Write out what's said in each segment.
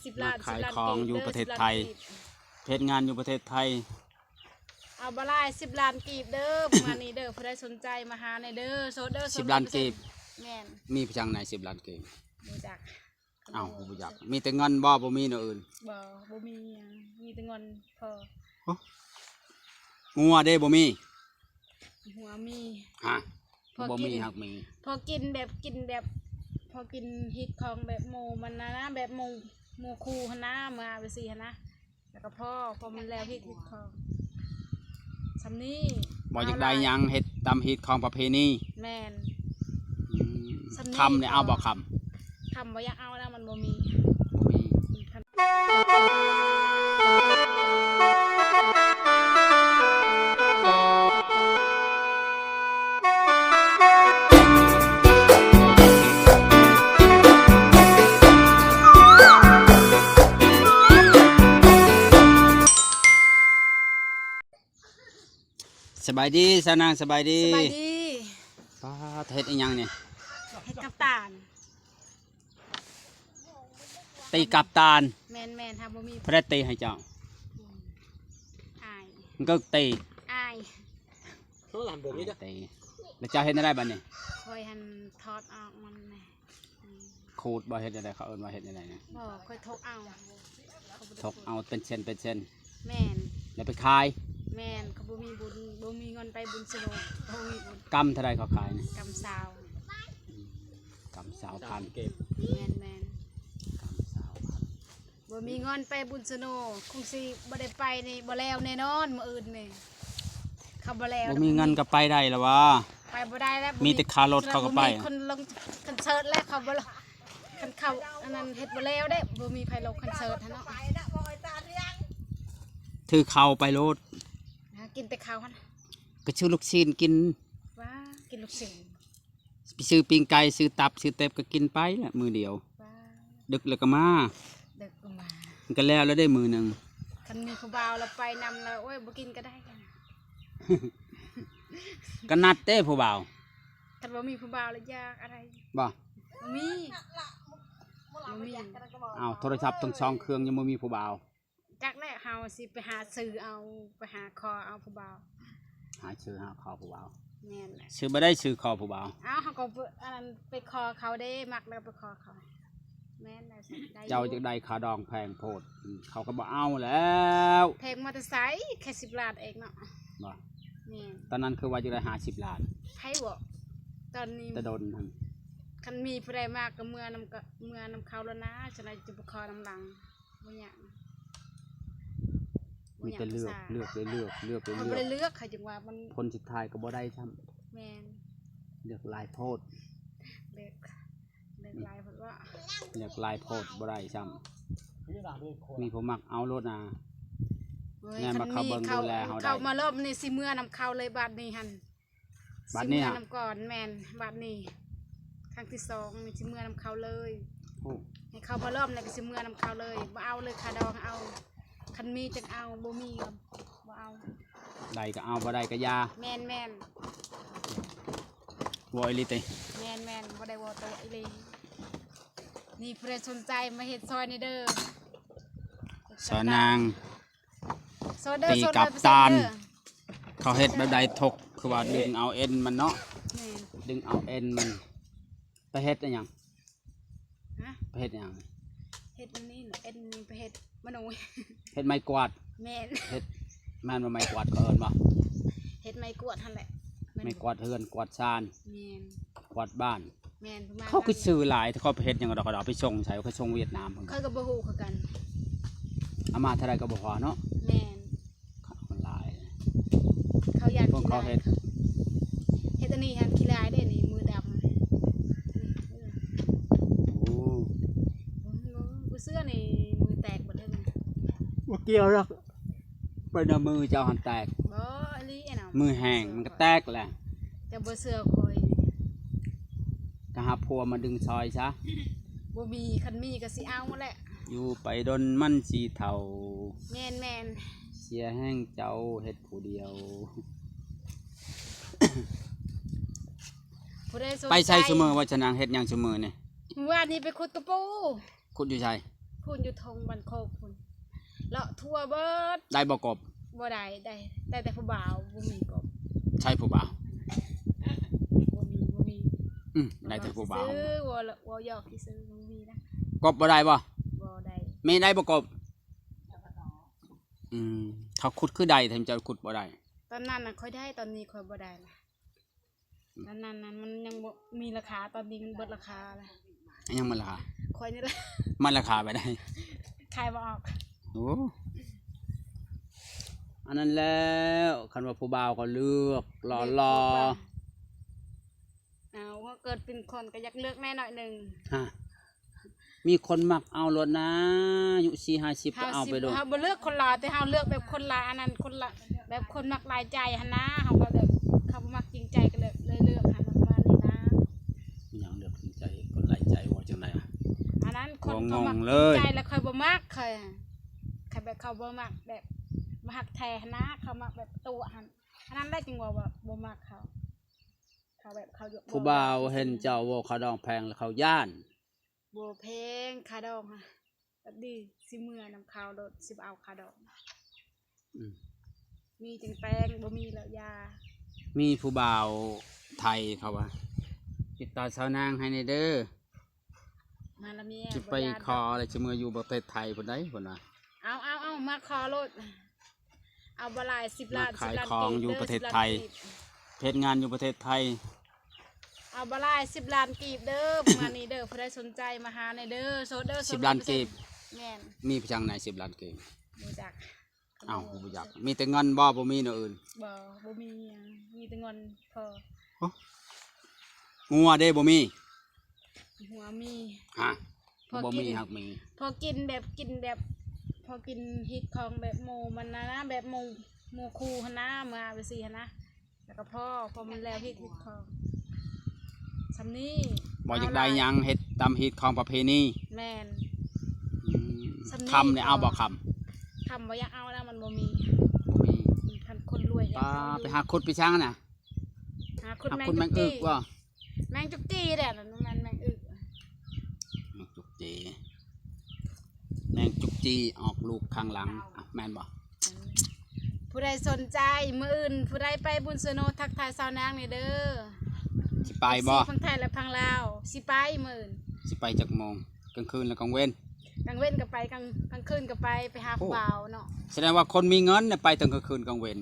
ສິບລ້ານ ມາຂາຍຂອງຢູ່ປະເທດໄທ ສິບລ້ານກີບເດີ ເຮັດງານຢູ່ປະເທດໄທ. ເອົາບໍ່ຫຼາຍ ສິບລ້ານກີບເດີ ປະມານນີ້ເດີ. ຜູ້ໃດສົນໃຈມາຫາແດ່ເດີ ໂສດເດີ ສິບລ້ານກີບ. ແມ່ນ. ມີພຽງໃນສິບລ້ານກີບ? ບໍ່ຈັກ. ເອົ້າ ບໍ່ຢາກ ມີແຕ່ເງິນບໍ່ ບໍ່ມີແນວອື່ນ? ບໍ່ ບໍ່ມີຫຍັງ ມີແຕ່ເງິນພໍ. ໂອ້ ງົວເດ້ ບໍ່ມີ? ງົວມີ. ຮະ? ບໍ່ມີ ຮັກມີ. ພໍກິນແບບ ກິນແບບ ພໍກິນຮີດຄອງແບບໝູ່ມັນນະ ແບບໝູ່ ໝູ່ຄູ່ຫັ້ນນະ ເມືອໄປຊີ້ຫັ້ນນະ. ແລ້ວກໍພໍ ພໍມັນແລ້ວຮີດ ຮີດຄອງ ສ່ຳນີ້. ບໍ່ຢາກໄດ້ຫຍັງ ເຮັດຕາມຮີດຄອງປະເພນີ. ແມ່ນ. ອືມ ສ່ຳນີ້. ຄຳນີ້ເອົາບໍ່ຄຳ? ຄຳບໍ່ຢາກເອົາແລ້ວ ມັນບໍ່ມີ ບໍ່ມີ. ອືມ. ສະບາຍດີສາວນາງ ສະບາຍດີ. ສະບາຍດີ. ປ້າດ ເຮັດອີ່ຫຍັງນີ້? ເຮັດກັບຕານ. ຕີກັບຕານ. ແມ່ນໆ ຖ້າບໍ່ມີ ໃຜໄດ້ຕີໃຫ້ເຈົ້າ? ອາຍ. ມັນກໍຕີ. ອາຍ. ອາຍຕີ. ແລ້ວເຈົ້າເຮັດແນວໃດບັດນີ້? ຂ້ອຍຫັ້ນຖອດອອກມັນແນ່. ອືມ. ຂູດບໍ່ ເຮັດແນວໃດ ເຂົາເອີ້ນວ່າເຮັດແນວໃດນະ? ບໍ່ ຂ້ອຍທົກເອົາ. ທົກເອົາເປັນເສັ້ນເປັນເສັ້ນ. ແມ່ນ. ແລ້ວໄປຂາຍ. ແມ່ນ. ເຂົາບໍ່ມີບຸນ ບໍ່ມີເງິນໄປບຸນສະໂນ ບໍ່ມີບຸນ. ກຳເທົ່າໃດເຂົາຂາຍນະ? ກຳຊາວ. ອືມ ກຳຊາວພັນ. ແມ່ນໆ. ກຳຊາວພັນ. ບໍ່ມີເງິນໄປບຸນສະໂນ ຄົງຊິບໍ່ໄດ້ໄປນີ້ ບໍ່ແລ້ວແນ່ນອນມື້ອື່ນນີ້. ເຂົາບໍ່ແລ້ວ. ບໍ່ມີເງິນກໍໄປໄດ້ລະຫວາ? ໄປບໍ່ໄດ້ແລ້ວ. ມີແຕ່ຄ່າລົດເຂົາກໍໄປ. ບໍ່ມີຄົນລົງຄອນເສີດແລ້ວ ເຂົາບໍ່ ຄັນເຂົາອັນນັ້ນເຮັດບໍ່ແລ້ວເດ້ ບໍ່ມີໃຜລົງຄອນເສີດຫັ້ນເນາະ. ຖືເຂົ້າໄປໂລດ. ຫາກິນແຕ່ເຂົ້າຫັ້ນ. ກໍຊື້ລູກຊີ້ນກິນ. ວ່າ ກິນລູກຊີ້ນ. ໄປຊື້ປີ້ງໄກ່ ຊື້ຕັບ ຊື້ເຕັບ ກໍກິນໄປລະມື້ດຽວ. ວ້າ ດຶກແລ້ວກໍມາ. ດຶກກໍມາ. ມັນກໍແລ້ວແລ້ວເດ້ມື້ໜຶ່ງ. ຄັນມີຜູ້ບ່າວລະໄປນຳລະ ໂອ້ຍ ບໍ່ກິນກໍໄດ້. ກໍນັດເດ້ຜູ້ບ່າວ. ຄັນບໍ່ມີຜູ້ບ່າວລະຢາກອະໄລ? ບໍ່ ບໍ່ມີ ບໍ່ມີ. ເອົາໂທລະສັບທັງສອງເຄື່ອງຍັງບໍ່ມີຜູ້ບ່າວ. ຈັກແຫຼະ ເຮົາຊິໄປຫາຊື້ເອົາ ໄປຫາຂໍເອົາຜູ້ບ່າວ. ຫາຊື້ຫາຂໍຜູ້ບ່າວ. ແມ່ນແຫຼະ. ຊື້ບໍ່ໄດ້ ຊື້ຂໍຜູ້ບ່າວ. ເອົ້າ ເຮົາກໍອັນນັ້ນໄປຂໍເຂົາເດ້ ມັກແລ້ວໄປຂໍເຂົາ. ແມ່ນແຫຼະ. ເຈົ້າຢາກໄດ້ຄ່າດອງແພງໂພດ ເຂົາກໍບໍ່ເອົາແລ້ວ. ແພງມາແຕ່ໃສ ແຄ່ສິບລ້ານເອງເນາະ. ບໍ່ ແມ່ນ. ຕອນນັ້ນຄືວ່າຢາກໄດ້ຫ້າສິບລ້ານ. ໃຜເວົ້າ? ຕອນນີ້ ແຕ່ດົນຫັ້ນ. ຄັນມີຜູ້ໃດມາກໍເມືອນຳ ກໍເມືອນຳເຂົາແລ້ວນະ ຈະໄດ້ຈະບໍ່ຂໍນຳຫຼັງ. ບໍ່ຍາກນະ ມີແຕ່ເລືອກ ເລືອກໄປເລືອກ ເລືອກໄປເລືອກ. ເຮົາບໍ່ໄດ້ເລືອກ ເຂົາຈຶ່ງວ່າມັນ ຜົນສຸດທ້າຍກໍບໍ່ໄດ້ຊ້ຳ. ແມ່ນ. ເລືອກຫຼາຍໂພດ. ເລືອກ ເລືອກຫຼາຍໂພດເວາະ. ເລືອກຫຼາຍໂພດບໍ່ໄດ້ຊ້ຳ. ມີຜູ້ມັກເອົາໂລດນາ. ໂອ້ຍ ແມ່ນວ່າເຂົາເບິ່ງດູແລເຮົາໄດ້. ເຂົາມາລອບນີ້ ຊິເມືອນຳເຂົາເລີຍບາດນີ້ຫັ້ນ. ບາດນີ້ ຊິເມືອນຳກ່ອນ. ແມ່ນ. ບາດນີ້ຄັ້ງທີສອງນີ້ຊິເມືອນຳເຂົາເລີຍ. ໂອ້ ໃຫ້ເຂົາມາລອບແລ້ວກໍຊິເມືອນຳເຂົາເລີຍ. ບໍ່ເອົາເລີຍຄ່າດອງ. ເອົາ ຄັນມີຈັ່ງເອົາ ບໍ່ມີກໍບໍ່ເອົາ. ໄດ້ກໍເອົາ ບໍ່ໄດ້ກໍຢ່າ. ແມ່ນໆ. ເວົ້າອີ່ຫຼີຕິ? ແມ່ນໆ ບໍ່ໄດ້ເວົ້າຕົ ອີ່ຫຼີ. ນີ້ ຜູ້ໃດສົນໃຈມາເຮັດຊ່ອຍນີ້ເດີ ຊ່ອຍນາງ. ໂຊເດີ ຕີກັບຕານ. ເຂົາເຮັດແບບໃດ? ທົກ ຄືວ່າດຶງເອົາເອັນມັນເນາະ. ແມ່ນ. ດຶງເອົາເອັນມັນ ໄປເຮັດອີ່ຫຍັງ? ຮະ? ໄປເຮັດຫຍັງ? ເຮັດອັນນີ້ນະ ເອັນນີ້ໄປເຮັດມະໂນ. ເຮັດໄມ້ກວາດ. ແມ່ນ. ເຮັດ ແມ່ນວ່າໄມ້ກວາດເຂົາເອີ້ນບໍ່? ເຮັດໄມ້ກວາດຫັ້ນແຫຼະ. ແມ່ນ ໄມ້ກວາດເຮືອນ ກວາດຊານ. ແມ່ນ. ກວາດບ້ານ. ແມ່ນ ປະມານນັ້ນ. ເຂົາຄືຊື້ຫຼາຍ ເຂົາໄປເຮັດຫຍັງດອກ ເຂົາເອົາໄປສົ່ງໃສ? ເຂົາສົ່ງຫວຽດນາມ. ຂ້ອຍກໍບໍ່ຮູ້ຄືກັນ. ເອົາມາເທົ່າໃດກໍບໍ່ພໍເນາະ. ແມ່ນ. ມັນຫຼາຍ. ເຂົາຢ້ານ ພວກເຂົາເຮັດ ເຮັດອັນນີ້ຫັ້ນຂີ້ລາຍເດ້ນີ້ ມືດຳ. ໂອ້ ບໍ່ເຊື່ອນີ້ ມືແຕກເບິດເລີຍ. ບໍ່ກ່ຽວດອກ. ໄປນຳມືເຈົ້າຫັ້ນແຕກ. ບໍ່ ອີ່ຫຼີນະ. ມືແຫ້ງມັນກໍແຕກແຫຼະ. ເຈົ້າບໍ່ເຊື່ອຂ້ອຍ. ກໍຫາຜົວມາດຶງຊ່ອຍຊະ. ບໍ່ມີ ຄັນມີກໍຊິເອົາແຫຼະ. ຢູ່ໄປດົນມັນຊິເຖົ້າ. ແມ່ນໆ. ເສຍແຮງເຈົ້າເຮັດຜູ້ດຽວ. ຜູ້ໃດສົນໃຈ ໄປໃສຊຸມື້? ວ່າຈະນາງເຮັດຫຍັງຊຸມື້ນີ້? ມື້ວານນີ້ໄປຂຸດກະປູ. ຂຸດຢູ່ໃສ? ພຸ້ນ ຢູ່ທົ່ງບ້ານໂຄກພຸ້ນ ເລາະທົ່ວເບິດ. ໄດ້ບໍ່ກົບ? ບໍ່ໄດ້ ໄດ້ ໄດ້ແຕ່ຜູ້ບ່າວ ບໍ່ມີກົບ. ໃຊ່ຜູ້ບ່າວ? ບໍ່ມີ ບໍ່ມີ. ອືມ ໄດ້ແຕ່ຜູ້ບ່າວ ເວົ້າຊື່ໆ ເວົ້າ ເວົ້າຫຍອກຊື່ໆ ບໍ່ມີນະ. ກົບບໍ່ໄດ້ບໍ່? ບໍ່ໄດ້. ແມ່ໄດ້ບໍ່ກົບ? ອືມ ເຂົາຂຸດຄືໄດ້ ແຕ່ເຈົ້າຂຸດບໍ່ໄດ້? ຕອນນັ້ນນະຂ້ອຍໄດ້ ຕອນນີ້ຂ້ອຍບໍ່ໄດ້ລະ. ອືມ ຕອນນັ້ນນະມັນຍັງບໍ່ມີລາຄາ ຕອນນີ້ມັນເບິດລາຄາລະ. ຫຍັງໝົດລາຄາ? ຂ້ອຍນີ້ແຫຼະ ໝົດລາຄາໄປໄດ້ ຂາຍບໍ່ອອກ. ໂອ້ ອັນນັ້ນແລ້ວ ຄັນວ່າຜູ້ບ່າວກໍເລືອກຫຼໍ່ໆ. ເອົາ ເກີດເປັນຄົນກໍຢາກເລືອກແດ່ໜ້ອຍໜຶ່ງ. ຮະ ມີຄົນມັກເອົາໂລດນາ ອາຍຸສີ່ຫ້າສິບກໍເອົາໄປໂລດ. ເຮົາບໍ່ເລືອກຄົນຫຼ້າ ແຕ່ເຮົາເລືອກແບບຄົນຫຼ້າ ອັນນັ້ນ ຄົນຫຼ້າ ແບບຄົນມັກຫຼາຍໃຈຫັ້ນນາ. ເຮົາກໍແບບ ເຂົາບໍ່ມັກຈິງໃຈ ກໍເລີຍ ເລີຍເລືອກຫັ້ນ ປະມານນີ້ນາ. ມີຫຍັງເລືອກຈິງໃຈ ຄົນຫຼາຍໃຈ ເວົ້າຈັ່ງໃດ? ອັນນັ້ນຄົນເຂົາມັກຈິງໃຈ ແລ້ວຂ້ອຍບໍ່ມັກ ຂ້ອຍ ຂ້ອຍແບບ ເຂົາບໍ່ມັກແບບ ບໍ່ຮັກແທ້ຫັ້ນນາ ເຂົາມັກແບບຕົວະຫັ້ນ. ອັນນັ້ນແຫຼະຈຶ່ງວ່າ ວ່າບໍ່ມັກເຂົາ ເຂົາແບບ ເຂົາຢາກ ຜູ້ບ່າວເຫັນເຈົ້າເວົ້າຄ່າດອງແພງແລ້ວເຂົາຢ້ານ. ບໍ່ແພງຄ່າດອງຫັ້ນ ແບບນີ້ ຊິເມືອນຳເຂົາໂລດ ຊິບໍ່ເອົາຄ່າດອງ. ອືມ ມີຈັ່ງແຕ່ງ ບໍ່ມີແລ້ວຢ່າ. ມີຜູ້ບ່າວໄທເຂົາວ່າ ຕິດຕໍ່ສາວນາງໃຫ້ແດ່ເດີ ມາລະເມຍ ຊິໄປຂໍແລ້ວ ຊິເມືອຢູ່ປະເທດໄທພຸ້ນໃດ ເພິ່ນວ່າ. ເອົາ ເອົາ ເອົາ ມາຂໍໂລດ ເອົາບໍ່ຫຼາຍ ສິບລ້ານ ສິບລ້ານກີບ ຂາຍຂອງຢູ່ປະເທດໄທ ເຮັດງານຢູ່ປະເທດໄທ. ເອົາບໍ່ຫຼາຍ ສິບລ້ານກີບເດີ ປະມານນີ້ເດີ. ຜູ້ໃດສົນໃຈມາຫາແດ່ເດີ ໂສດເດີ ສິບລ້ານກີບ. ແມ່ນ. ມີພຽງໃດ ສິບລ້ານກີບ? ບໍ່ຈັກ. ເອົ້າ ບໍ່ຢາກ ມີແຕ່ເງິນບໍ່ ບໍ່ມີແນວອື່ນ? ບໍ່ ບໍ່ມີຫຍັງ ມີແຕ່ເງິນພໍ. ໂອ້ ງົວເດ້ ບໍ່ມີ? ງົວມີ. ຮະ ບໍ່ມີ ຫາກມີ ພໍກິນແບບ ກິນແບບ ພໍກິນຮີດຄອງແບບໝູ່ມັນນະ ແບບໝູ່ ໝູ່ຄູ່ຫັ້ນນະ ມາແບບຊີ້ຫັ້ນນະ. ແລ້ວກໍພໍ ພໍມັນແລ້ວຮີດ ຮີດຄອງ ສ່ຳນີ້. ບໍ່ຢາກໄດ້ຫຍັງ ເຮັດຕາມຮີດຄອງປະເພນີ. ແມ່ນ. ອືມ ສ່ຳນີ້ ຄຳນີ້ເອົາບໍ່ຄຳ? ຄຳບໍ່ຢາກເອົາແລ້ວ ມັນບໍ່ມີ ບໍ່ມີ. ອືມ ຄັນຄົນລວຍຢາກເອົາຢູ່. ໄປຫາຂຸດໄປຊ່າງນະ ຫາຂຸດ ຫາຂຸດແມງ ແມງອຶກບໍ່? ແມງຈຸກຈີ່ແຫຼະ ນັ້ນແມ່ນແມງອຶກ ແມງຈຸກຈີ່. ແມງຈຸກຈີ່ອອກລູກຂ້າງຫຼັງ ອ່ະ ແມ່ນບໍ່? ອືມ ຜູ້ໃດສົນໃຈ ມື້ອື່ນຜູ້ໃດໄປບຸນສະໂນ ທັກທາຍສາວນາງແດ່ເດີ. ຊິໄປບໍ່? ເອັຟຊີ ຝັ່ງໄທ ແລະ ຝັ່ງລາວ ຊິໄປມື້ອື່ນ. ຊິໄປຈັກໂມງ? ກາງຄືນ ຫຼື ກາງເວັນ? ກາງເວັນກໍໄປ ກາງ ກາງຄືນກໍໄປ ໄປຫາຜູ້ບ່າວເນາະ. ສະແດງວ່າຄົນມີເງິນນະ ໄປຕັ້ງກາງຄືນກາງເວັນ.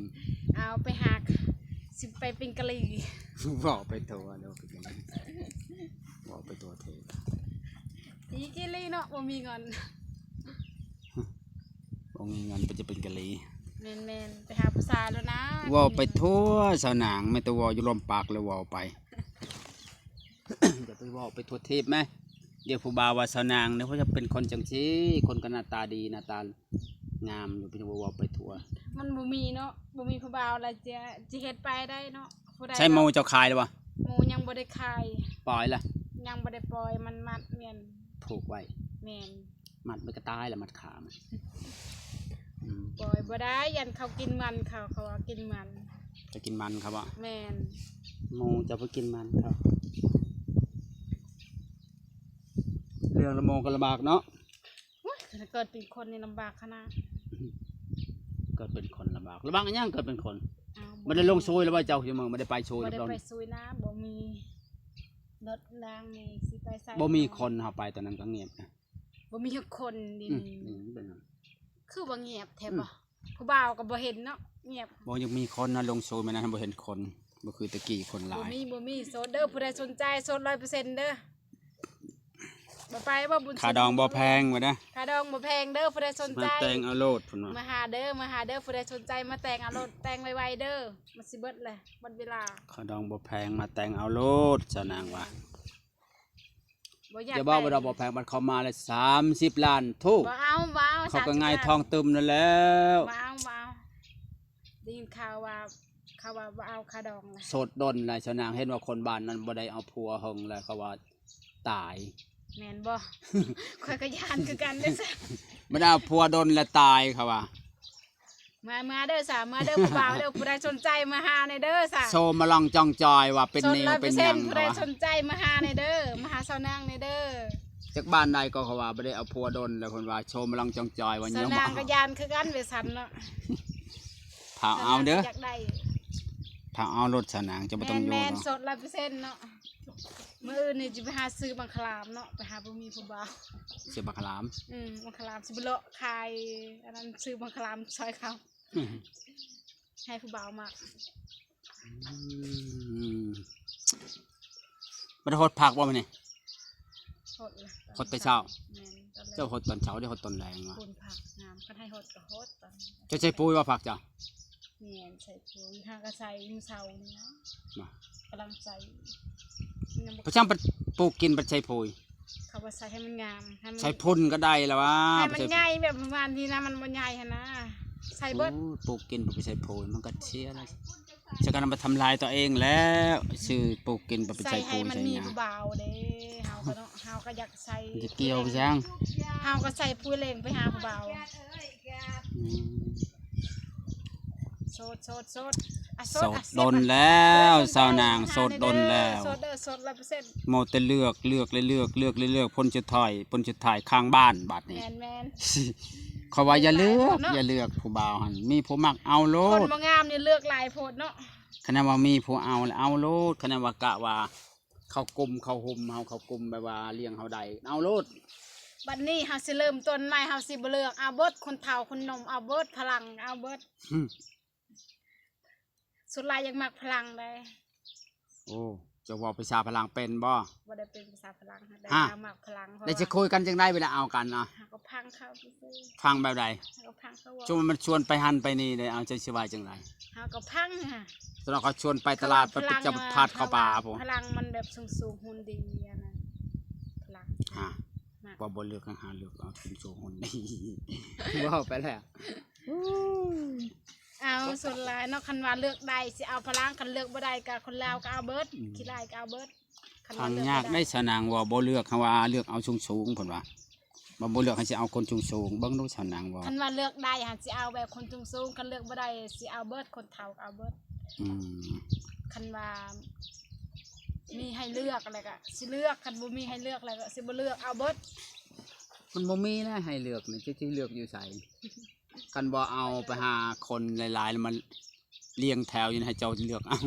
ເອົາ ໄປຫາ ຊິໄປເປັນກະຫຼີ. ເວົ້າໄປທົ່ວເນາະ ເວົ້າໄປທົ່ວເທດ. ອີກະລີເນາະ ບໍ່ມີເງິນ ບໍ່ມີເງິນໄປຈະເປັນກະຫຼີ. ແມ່ນໆ ໄປຫາຜູ້ຊາຍແລ້ວນະ. ເວົ້າໄປທົ່ວ ສາວນາງ ແມ່ນແຕ່ເວົ້າຢູ່ລວມປາກແລ້ວເວົ້າໄປ. ຢ່າໄປເວົ້າໄປທົ່ວເທບແມ ດຽວຜູ້ບ່າວວ່າສາວນາງນີ້ ເພິ່ນຈະເປັນຄົນຈັ່ງຊີ້ ຄົນກໍໜ້າຕາດີ ໜ້າຕາງາມຢູ່ ເພິ່ນຈະເວົ້າໄປທົ່ວ. ມັນບໍ່ມີເນາະ ບໍ່ມີຜູ້ບ່າວລະ ຈະ ຈະເຮັດໄປໄດ້ເນາະ. ຜູ້ໃດ ໃຊ້ໝູ່ເຈົ້າຂາຍແລ້ວບໍ່? ໝູ່ຍັງບໍ່ໄດ້ຂາຍ. ປ່ອຍລະ? ຍັງບໍ່ໄດ້ປ່ອຍ ມັນມັດແມ່ນ ຜູກໄວ້. ແມ່ນ. ມັດມັນກໍຕາຍລະ ມັດຂາມັນ. ອືມ ປ່ອຍບໍ່ໄດ້ ຢ້ານເຂົາກິນມັນ ເຂົາ ເຂົາວ່າກິນມັນ. ຈະກິນມັນເຂົາບໍ່? ແມ່ນ. ໝູ່ຈະບໍ່ກິນມັນເຂົາ. ເລື່ອງລະໂມກໍລຳບາກເນາະ. ໂອ້ຍ ເກີດເປັນຄົນນີ້ລຳບາກຂະໜາດ. ເກີດເປັນຄົນລຳບາກ ລຳບາກອີ່ຫຍັງ ເກີດເປັນຄົນ. ເອົ້າ ບໍ່ໄດ້ລົງຊຸຍແລ້ວບໍ່ເຈົ້າ? ຢູ່ເມືອງບໍ່ໄດ້ໄປຊຸຍ ບໍ່ໄດ້ໄປຊຸຍນະ ບໍ່ມີລົດລາງນີ້ ຊິໄປໃສ? ບໍ່ມີຄົນ ເຮົາໄປຕອນນັ້ນກໍງຽບນະ. ບໍ່ມີຈັກຄົນ. ອືມ ນີ້ ນີ້ເປັນຫຍັງ ຄືວ່າງຽບແທ້ ອືມ ບໍ່? ຜູ້ບ່າວກໍບໍ່ເຫັນເນາະ ງຽບ. ບໍ່ ຍັງມີຄົນນະ ລົງໂຊນມື້ນັ້ນບໍ່ເຫັນຄົນ ບໍ່ຄືແຕ່ກີ້ຄົນຫຼາຍ. ບໍ່ມີ ບໍ່ມີ. ໂສດເດີ ຜູ້ໃດສົນໃຈ ໂສດຮ້ອຍເປີເຊັນເດີ. ບໍ່ໄປບໍ່ບຸນ ຄ່າດອງບໍ່ແພງວ່ານະ. ຄ່າດອງບໍ່ແພງເດີ ຜູ້ໃດສົນໃຈ ມາແຕ່ງເອົາໂລດເພິ່ນວ່າ. ມາຫາເດີ ມາຫາເດີ ຜູ້ໃດສົນໃຈມາແຕ່ງເອົາໂລດ ແຕ່ງໄວໆເດີ ມັນຊິເບິດແຫຼະ ໝົດເວລາ. ຄ່າດອງບໍ່ແພງ ມາແຕ່ງເອົາໂລດ ສາວນາງວ່າ. ບໍ່ຢາກ ຢ່າເວົ້າ ແຕ່ ບໍ່ດອກ ບໍ່ແພງ ບັດເຂົ້າມາແລ້ວສາມສິບລ້ານໂທ. ບໍ່ເອົາ ບໍ່ເອົາ ເຂົາກໍຫງາຍທ້ອງຕຶມນັ້ນແລ້ວ. ບໍ່ເອົາ ບໍ່ເອົາ ໄດ້ຍິນຂ່າວວ່າ ເຂົາວ່າບໍ່ເອົາຄ່າດອງນະ. ໂສດດົນຫຼາຍ ສາວນາງ ເຫັນວ່າຄົນບ້ານນັ້ນບໍ່ໄດ້ເອົາຜົວເຫິງແລ້ວ ເຂົາວ່າຕາຍ. ແມ່ນບໍ່? ຂ້ອຍກໍຢ້ານຄືກັນເດ້. ບໍ່ໄດ້ເອົາຜົວດົນແລ້ວຕາຍ ເຂົາວ່າ. ມາ ມາເດີສາ ມາເດີຜູ້ບ່າວເດີ ຜູ້ໃດສົນໃຈມາຫາແດ່ເດີສາ. ໂຊມາລອງຈ່ອງຈອຍວ່າເປັນແນວເປັນຫຍັງ ຜູ້ໃດສົນໃຈມາຫາແດ່ເດີ ມາຫາສາວນາງແດ່ເດີ. ຈັກບ້ານໃດກໍເຂົາວ່າບໍ່ໄດ້ເອົາຜົວດົນແລ້ວ ເພິ່ນວ່າໂຊມລັງຈອງຈອຍວ່າ ສາວນາງກໍຢ້ານຄືກັນ ວ່າຊັ້ນເນາະ. ພາເອົາເດີ ຢາກໄດ້ ພາເອົາໂລດສາວນາງ ເຈົ້າບໍ່ຕ້ອງຢູ່ ແມ່ນໆ ເນາະ ໂສດຮ້ອຍເປີເຊັນເນາະ. ມື້ອື່ນນີ້ຊິໄປຫາຊື້ບັງຄະລາມເນາະ ໄປຫາບໍ່ມີຜູ້ບ່າວ ຊື້ບັງຄະລາມ. ອືມ ບັງຄະລາມຊິໄປເລາະຂາຍ ອັນນັ້ນ ຊື້ບັງຄະລາມຊ່ອຍເຂົາ ອືມ ໃຫ້ຜູ້ບ່າວມັກ. ອືມ ບໍ່ໄດ້ຫົດຜັກບໍ່ມື້ນີ້? ຫົດລະ ຫົດແຕ່ເຊົ້າ. ແມ່ນ ຕອນແລງ. ເຈົ້າຫົດຕອນເຊົ້າ ໄດ້ຫົດຕອນແລງວະ? ປູນຜັກງາມ ຄັນໃຫ້ຫົດກໍຫົດຕອນ. ເຈົ້າໃສ່ປຸ໋ຍບໍ່ຜັກເຈົ້າ? ແມ່ນ ໃສ່ປຸ໋ຍ ຫາກໍໃສ່ມື້ເຊົ້ານີ້ນະ. ບໍ່ ກຳລັງໃສ່ ມັນຍັງບໍ່ ເພາະຊ່າງປະ ປູກກິນປະໃສ່ປຸ໋ຍ. ເຂົາວ່າໃສ່ໃຫ້ມັນງາມ ໃສ່ຝຸ່ນກໍໄດ້ລະວ່າ ໃຫ້ມັນໃຫຍ່ແບບປະມານນີ້ນະ ມັນບໍ່ໃຫຍ່ຫັ້ນນະ ໃສ່ເບິດ. ໂອ້ ປູກກິນບໍ່ໄປໃສ່ປຸ໋ຍ ມັນກໍເສຍລະ ຊະກັນມາທຳລາຍຕົວເອງແລ້ວ ຊື້ປູກກິນບໍ່ໄປໃສ່ປຸ໋ຍ ໃສ່ໃຫ້ມັນມີຜູ້ບ່າວເດ້. ເຮົາກໍເນາະ ເຮົາກໍຢາກໃສ່ ຈະກ່ຽວໄປຫຍັງ ເຮົາກໍໃສ່ປຸ໋ຍເລັງໄປຫາຜູ້ບ່າວ. ອືມ ໂສດ ໂສດ ໂສດ ໂສດດົນແລ້ວ ສາວນາງ ໂສດດົນແລ້ວ ໂສດເດີ ໂສດຮ້ອຍເປີເຊັນ. ເມົາແຕ່ເລືອກ ເລືອກ ເລືອກ ເລືອກ ເລືອກ ຜົນສຸດທ້າຍ ຜົນສຸດທ້າຍຄ້າງບ້ານບາດນີ້. ແມ່ນໆ ຂ້ອຍວ່າຢ່າເລືອກ ຢ່າເລືອກຜູ້ບ່າວຫັ້ນ ມີຜູ້ມັກເອົາໂລດ. ຄົນບໍ່ງາມນີ້ເລືອກຫຼາຍໂພດເນາະ. ຄັນວ່າມີຜູ້ເອົາແລ້ວເອົາໂລດ ຄັນວ່າກະວ່າ ເຂົ້າກຸ່ມເຂົ້າໂຮມເຮົາ ເຂົ້າກຸ່ມແບບວ່າລ້ຽງເຮົາໄດ້ ເອົາໂລດ. ບັດນີ້ເຮົາຊິເລີ່ມຕົ້ນໃໝ່ ເຮົາຊິບໍ່ເລືອກ ເອົາເບິດ ຄົນເຖົ້າຄົນໜຸ່ມ ເອົາເບິດ ຝຣັ່ງເອົາເບິດ. ສ່ວນຫຼາຍຢາກມັກຝຣັ່ງໃດ໋. ໂອ້ ເຈົ້າເວົ້າພາສາຝຣັ່ງເປັນບໍ່? ບໍ່ໄດ້ເປັນພາສາຝຣັ່ງ ແຕ່ຢາກມັກຝຣັ່ງ. ແລ້ວຈະຄຸຍກັນຈັ່ງໃດເວລາເອົາກັນນະ? ເຮົາກໍຟັງເຂົາຊື່ໆ. ຟັງແບບໃດ? ເຮົາກໍຟັງເຂົາເວົ້າ. ຊົວນ ມັນຊວນໄປຫັ້ນໄປນີ້ເດ້ ເອົາ ເຈົ້າຊິວ່າຈັ່ງໃດ? ເຮົາກໍຟັງຫະ. ສະນັ້ນເຂົາຊວນໄປຕະຫຼາດ ໄປຈັບທາດເຂົ້າປ່າພຸ້ນ. ຝຣັ່ງມັນແບບສູງໆ ຫຸ່ນດີ ອັນນັ້ນຝຣັ່ງ. ຫາ ວ່າບໍ່ເລືອກ ຫາເລືອກເອົາສູງໆ ຫຸ່ນດີ ເວົ້າໄປແລ້ວ. ເອົາ ສ່ວນຫຼາຍເນາະ ຄັນວ່າເລືອກໄດ້ຊິເອົາຝຣັ່ງ ຄັນເລືອກບໍ່ໄດ້ກໍຄົນລາວກໍເອົາເບິດ. ອືມ ຂີ້ລ້າຍກໍເອົາເບິດ. ຄັນວ່າເລືອກ ທາງຍາກໄດ້ສາວນາງວ່າບໍ່ເລືອກ ເຮົາວ່າເລືອກເອົາສູງໆ ເພິ່ນວ່າ ບໍ່ ບໍ່ເລືອກໃຫ້ຊິເອົາຄົນສູງໆ ເບິ່ງດູສາວນາງວ່າ. ຄັນວ່າເລືອກໄດ້ຫາຊິເອົາແບບຄົນສູງໆ ຄັນເລືອກບໍ່ໄດ້ຊິເອົາເບິດ ຄົນເຖົ້າກໍເອົາເບິດ. ອືມ ຄັນວ່າມີໃຫ້ເລືອກແລ້ວກໍຊິເລືອກ ຄັນບໍ່ມີໃຫ້ເລືອກແລ້ວກໍຊິບໍ່ເລືອກ ເອົາເບິດ. ມັນບໍ່ມີແລ້ວໃຫ້ເລືອກນີ້ ຈະ ຈະເລືອກຢູ່ໃສ? ຄັນບໍ່ເອົາໄປຫາຄົນຫຼາຍໆ ແລ້ວມາລຽງແຖວຢູ່ໃຫ້ເຈົ້າເລືອກເອົາ.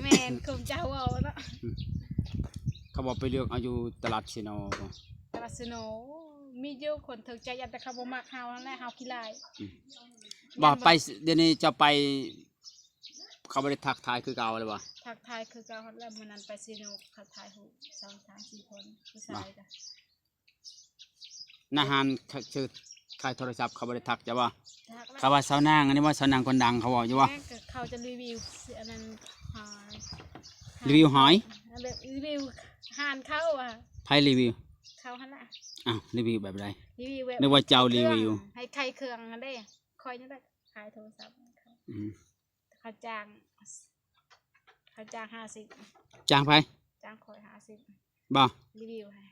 ແມ່ນ ຄືເຈົ້າເວົ້າເນາະ. ເຂົາບອກໄປເລືອກເອົາຢູ່ຕະຫຼາດເຊໂນ ຕະຫຼາດເຊໂນ ມີຢູ່ຄົນຖືກໃຈ ຢ້ານແຕ່ເຂົາບໍ່ມັກເຮົາຫັ້ນແຫຼະ ເຮົາຂີ້ລ້າຍ. ອືມ ບໍ່ໄປ ດຽວນີ້ເຈົ້າໄປ ເຂົາບໍ່ໄດ້ທັກທາຍຄືເກົ່າແລ້ວບໍ່? ທັກທາຍຄືເກົ່າຫັ້ນແຫຼະ ມື້ນັ້ນໄປເຊໂນ ເຂົາຖ່າຍຮູບສອງສາມສີ່ຄົນ ຜູ້ຊາຍກະ ນະ ຮ້ານຊື້ຂາຍໂທລະສັບ ເຂົາບໍ່ໄດ້ທັກເຈົ້າບໍ່? ທັກແລ້ວ ເຂົາວ່າສາວນາງ ອັນນີ້ວ່າສາວນາງຄົນດັງ ເຂົາເວົ້າຢູ່ບໍ່? ແມ່ນ ກໍເຂົາຈະຣີວິວອັນນັ້ນ ຫາຍ ຣີວິວຫາຍ ແບບຣີວິວຮ້ານເຂົາອະ. ໃຜຣີວິວ? ເຂົາຫັ້ນລະ. ອ້າວ ຣີວິວແບບໃດ? ຣີວິວແບບ ນຶກວ່າເຈົ້າຣີວິວ ໃຫ້ຂາຍເຄື່ອງຫັ້ນເດ້. ຂ້ອຍນີ້ແຫຼະຂາຍໂທລະສັບໃຫ້ເຂົາ. ອືມ ເຂົາຈ້າງ ເຂົາຈ້າງຫ້າສິບ. ຈ້າງໃຜ? ຈ້າງຂ້ອຍຫ້າສິບ ບໍ່? ຣີວິວໃຫ້.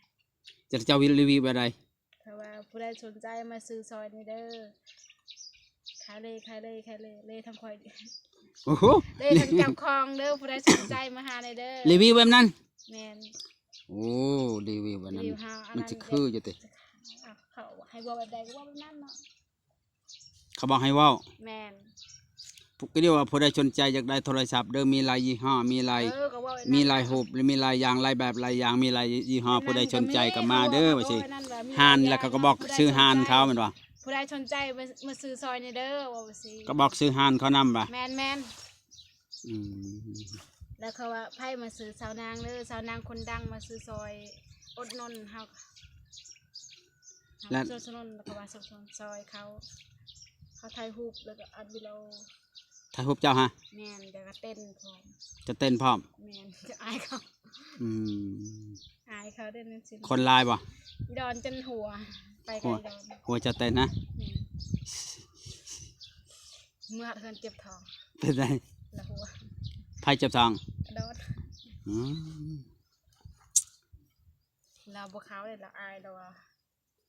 ຈະເຈົ້າຣີວິວແບບໃດ? ຖ້າວ່າຜູ້ໃດສົນໃຈມາຊື້ຊ່ອຍນີ້ເດີ ຂາຍເລີຍ ຂາຍເລີຍ ຂາຍເລີຍ ເລີຍທັງຂ້ອຍ. ໂອ້ໂຫ ເລີຍທັງເຈົ້າຂອງເດີ ຜູ້ໃດສົນໃຈມາຫາແດ່ເດີ. ຣີວິວແບບນັ້ນ? ແມ່ນ. ໂອ້ ຣີວິວແບບນັ້ນ ມັນຊິຄືຢູ່ຕິ? ເຂົາໃຫ້ເວົ້າແບບໃດກໍເວົ້າແບບນັ້ນເນາະ. ເຂົາບອກໃຫ້ເວົ້າ. ແມ່ນ. ກໍເວົ້າວ່າຜູ້ໃດສົນໃຈຢາກໄດ້ໂທລະສັບເດີ ມີຫຼາຍຍີ່ຫໍ້ ມີຫຼາຍ ເອີ ກໍເວົ້າ ມີຫຼາຍຮູບ ແລະ ມີຫຼາຍຢ່າງ ຫຼາຍແບບ ຫຼາຍຢ່າງ ມີຫຼາຍຍີ່ຫໍ້ ແມ່ນ. ຜູ້ໃດສົນໃຈກໍມາເດີ ວ່າຊິ. ຮ້ານ ແລ້ວເຂົາກໍບອກຊື່ຮ້ານເຂົາແມ່ນບໍ່? ຜູ້ໃດສົນໃຈມາ ມາຊື້ຊ່ອຍນີ້ເດີ ວ່າຊິ. ກໍບອກຊື່ຮ້ານເຂົານຳວ່າ. ແມ່ນໆ. ອືມ ແລ້ວເຂົາວ່າ ໃຜມາຊື້ສາວນາງເດີ ສາວນາງຄົນດັງ ມາຊື້ຊ່ອຍ ອຸດໜູນເຮົາ ແລ້ວ ສະໜັບສະໜູນ ແລ້ວກໍວ່າສະໜັບສະໜູນຊ່ອຍເຂົາ ເຂົາຖ່າຍຮູບ ແລ້ວກໍອັດວິດີໂອ. ຖ່າຍຮູບເຈົ້າຫະ? ແມ່ນ ແລ້ວກໍເຕັ້ນພ້ອມ. ຈະເຕັ້ນພ້ອມ? ແມ່ນ ຈະອາຍເຂົາ. ອືມ ອາຍເຂົາເດ້ ນັ້ນຊິ ຄົນຫຼາຍບໍ່? ດອນຈົນຫົວ ໄປໄກດອນ ຫົວຈະເຕັ້ນນະ. ແມ່ນ. ເມື່ອເຮືອນເຈັບທ້ອງ. ເປັນໃດ? ລະຫົວ. ໃຜເຈັບທ້ອງ? ດອນ. ອືມ ລາວບໍ່ເຂົ້າເດ້ ລາວອາຍ ລາວວ່າ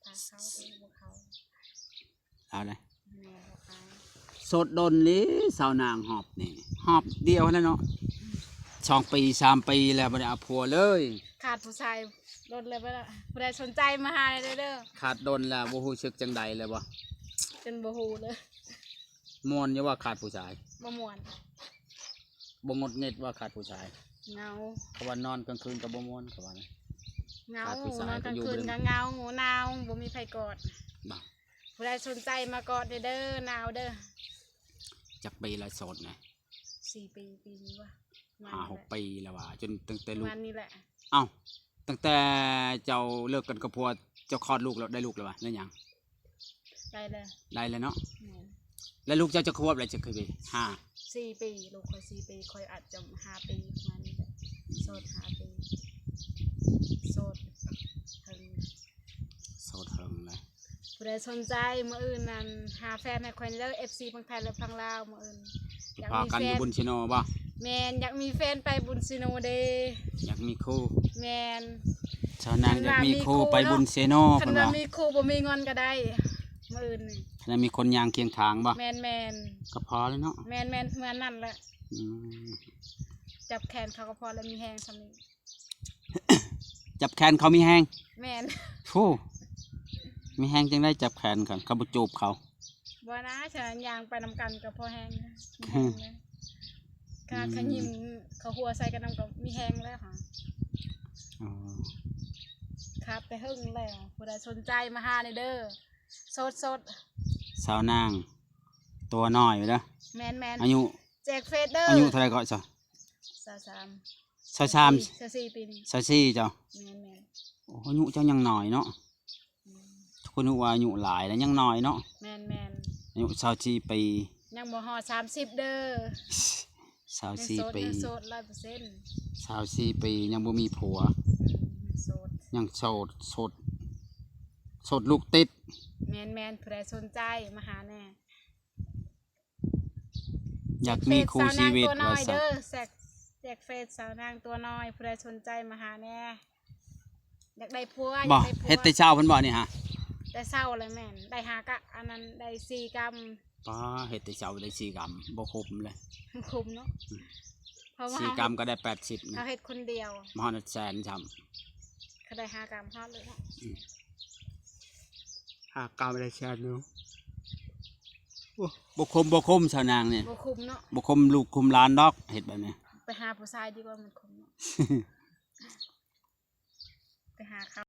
ຖ້າເຂົ້າເດ້ບໍ່ເຂົ້າ. ລາວເດ້? ແມ່ນ ລາວອາຍ. ໂສດດົນເລີຍສາວນາງຮອບນີ້ ຮອບດຽວຫັ້ນແຫຼະເນາະ. ອືມ ສອງປີ ສາມປີແລ້ວ ບໍ່ໄດ້ເອົາຜົວເລີຍ. ຂາດຜູ້ຊາຍ ດົນແລ້ວບໍ່ລະ ຜູ້ໃດສົນໃຈມາຫາໄດ້ເດີ. ຂາດດົນແລ້ວບໍ່ຮູ້ສຶກຈັ່ງໃດເລີຍບໍ່? ຈົນບໍ່ຮູ້ເລີຍ. ມ່ວນຢູ່ບໍ່ຂາດຜູ້ຊາຍ? ບໍ່ມ່ວນ. ບໍ່ຫງຸດຫງິດບໍ່ຂາດຜູ້ຊາຍ? ເຫງົາ. ເຂົາວ່ານອນກາງຄືນກໍບໍ່ມ່ວນ ເຂົາວ່ານະ. ເຫງົາ. ຂາດຜູ້ຊາຍ ນອນກາງຄືນກໍເຫງົາ ຫງາວ ບໍ່ມີໃຜກອດ. ບໍ່. ຜູ້ໃດສົນໃຈມາກອດແດ່ເດີ ໜາວເດີ. ຈັກປີແລ້ວໂສດນະ? ສີ່ປີ ປີນີ້ວະ ປະມານ ຫ້າຫົກປີແລ້ວຫວາ ຈົນຕັ້ງແຕ່ລູກ ປະມານນີ້ແຫຼະ. ເອົ້າ ຕັ້ງແຕ່ເຈົ້າເລີກກັນກັບຜົວ ເຈົ້າຄອດລູກແລ້ວ ໄດ້ລູກແລ້ວຫວາ ຫຼືຍັງ? ໄດ້ແລ້ວ ໄດ້ແລ້ວເນາະ. ແມ່ນ. ແລ້ວລູກເຈົ້າຈັກຂວບແລ້ວ ຈັກປີ? ຫ້າ ສີ່ປີ. ລູກຂ້ອຍສີ່ປີ ຂ້ອຍອາດຈະຫ້າປີ ປະມານນີ້ແຫຼະ. ໂສດຫ້າປີ ໂສດເຖິງ ໂສດເຖິງແລ້ວ. ຜູ້ໃດສົນໃຈ ມື້ອື່ນນັ້ນຫາແຟນໃຫ້ຂ້ອຍເດີ ເອັຟຊີ ທັງໄທ ແລະ ຝັ່ງລາວ. ມື້ອື່ນຢາກມີແຟນ ພາກັນຢູ່ບຸນເຊໂນບໍ່? ແມ່ນ. ຢາກມີແຟນໄປບຸນເຊໂນເດ. ຢາກມີຄູ່. ແມ່ນ. ສາວນາງຢາກມີຄູ່ໄປບຸນເຊໂນ ຄັນວ່າມີຄູ່ບໍ່ມີເງິນກໍໄດ້. ມື້ອື່ນນີ້ ຄັນວ່າມີຄົນຍ່າງຄຽງຂ້າງບໍ່? ແມ່ນໆ ກໍພໍແລ້ວເນາະ. ແມ່ນໆ ປະມານນັ້ນແຫຼະ. ອືມ ຈັບແຂນເຂົາກໍພໍແລ້ວ ມີແຮງສ່ຳນີ້. ຈັບແຂນເຂົາມີແຮງ? ແມ່ນ. ໂອ້ ມີແຮງຈັ່ງໃດຈັບແຂນເຂົາ ເຂົາບໍ່ຈູບເຂົາ? ບໍ່ນະ ສະນັ້ນຍ່າງໄປນຳກັນກໍພໍແຮງ ມີແຮງແລ້ວ. ຂະໜາດ ອືມ ຂະຍິມເຂົາຫົວໃສ່ກັນນຳກໍມີແຮງແລ້ວຫາ. ອໍ ຂາດແຕ່ເຫິງແລ້ວ. ຜູ້ໃດສົນໃຈມາຫາແດ່ເດີ ໂສດໆ. ສາວນາງຕົວນ້ອຍຢູ່ເດີ. ແມ່ນໆ. ອາຍຸ ແຈກເຟສເດີ. ອາຍຸເທົ່າໃດເກາະຊະ? ຊາວສາມ. ຊາວສາມ ຊາວສີ່ປີນີ້. ຊາວສີ່ເຈົ້າ? ແມ່ນໆ. ໂອ້ ອາຍຸເຈົ້າຍັງນ້ອຍເນາະ. ອືມ ທຸກຄົນຮູ້ວ່າອາຍຸຫຼາຍແລ້ວ ຍັງນ້ອຍເນາະ. ແມ່ນໆ. ອາຍຸຊາວສີ່ປີ ຍັງບໍ່ຮອດສາມສິບເດີ. ຊາວສີ່ປີ ຍັງໂສດ ຍັງໂສດຮ້ອຍເປີເຊັນ. ຊາວສີ່ປີຍັງບໍ່ມີຜົວ. ອືມ ຍັງໂສດ ຍັງໂສດ ໂສດ ໂສດລູກຕິດ. ແມ່ນໆ. ຜູ້ໃດສົນໃຈມາຫາແດ່. ຢາກມີຄູ່ຊີວິດວ່າຊັ້ນ. ແຈກເຟສສາວນາງຕົວນ້ອຍ ຜູ້ໃດສົນໃຈມາຫາແດ່. ຢາກໄດ້ຜົວ ບໍ່ ຢາກໄດ້ຜົວ. ເຮັດແຕ່ເຊົ້າພຸ້ນບໍ່ນີ້ຫາ? ແຕ່ເຊົ້າແລ້ວແມ່ນ ໄດ້ຫາກະ ອັນນັ້ນໄດ້ສີ່ກຳ. ປ້າ ເຮັດແຕ່ເຊົ້າໄດ້ສີ່ກຳ ບໍ່ຄຸ້ມເລີຍ. ບໍ່ຄຸ້ມເນາະ. ອືມ ເພາະວ່າສີ່ກຳກໍໄດ້ແປດສິບນະ ເຮົາເຮັດຄົນດຽວ ບໍ່ຮອດແສນຊ້ຳ. ກໍໄດ້ຫ້າກຳຮອດເລີຍເນາະ. ອືມ ຫ້າກຳໄດ້ແສນໜຶ່ງ. ໂອ້ ບໍ່ຄຸ້ມ ບໍ່ຄຸ້ມສາວນາງນີ້ ບໍ່ຄຸ້ມເນາະ. ບໍ່ຄຸ້ມລູກຄຸ້ມຫຼານດອກ ເຮັດແບບນີ້. ໄປຫາຜູ້ຊາຍດີກວ່າ ມັນຄຸ້ມເນາະ. ໄປຫາເຂົາ